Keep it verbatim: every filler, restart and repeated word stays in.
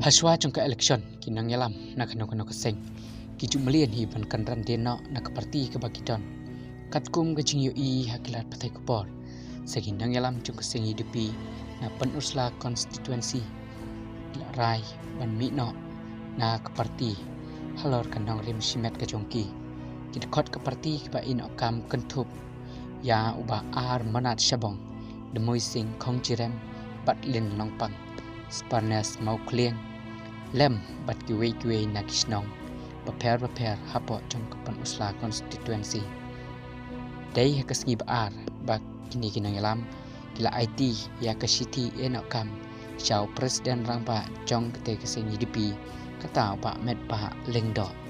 Hashwa jong ka election, ki nongïalam na kano kano ka seng ki ju mlien hi ban kynran dien noh na ka parti kaba ki don. Katkum ka jingïohi ha ki lad pathai khubor, sa ki nongïalam jong ka seng UDP na Pynursla constituency ki la rai ban mih noh na ka parti halor ka nongrim shimet ka jong ki. Ki dkhot ka parti kiba ïeh noh kam kynthup ïa u Bah R Manat Shabong, Dmoi Sing Khongchirem, Batlin Longpang, Sparnes Mawkhlieng, lem bad kiwei kiwei na ki shnong bapher bapher hapoh jong ka Pynursla constituency. Dei ha ka sngi ba ar ba kine ki nongïalam ki la aiti ïa ka shithi ïeh noh kam sha u President Rangbah jong katei ka seng UDP, kata u Bah Metbah Lyngdoh.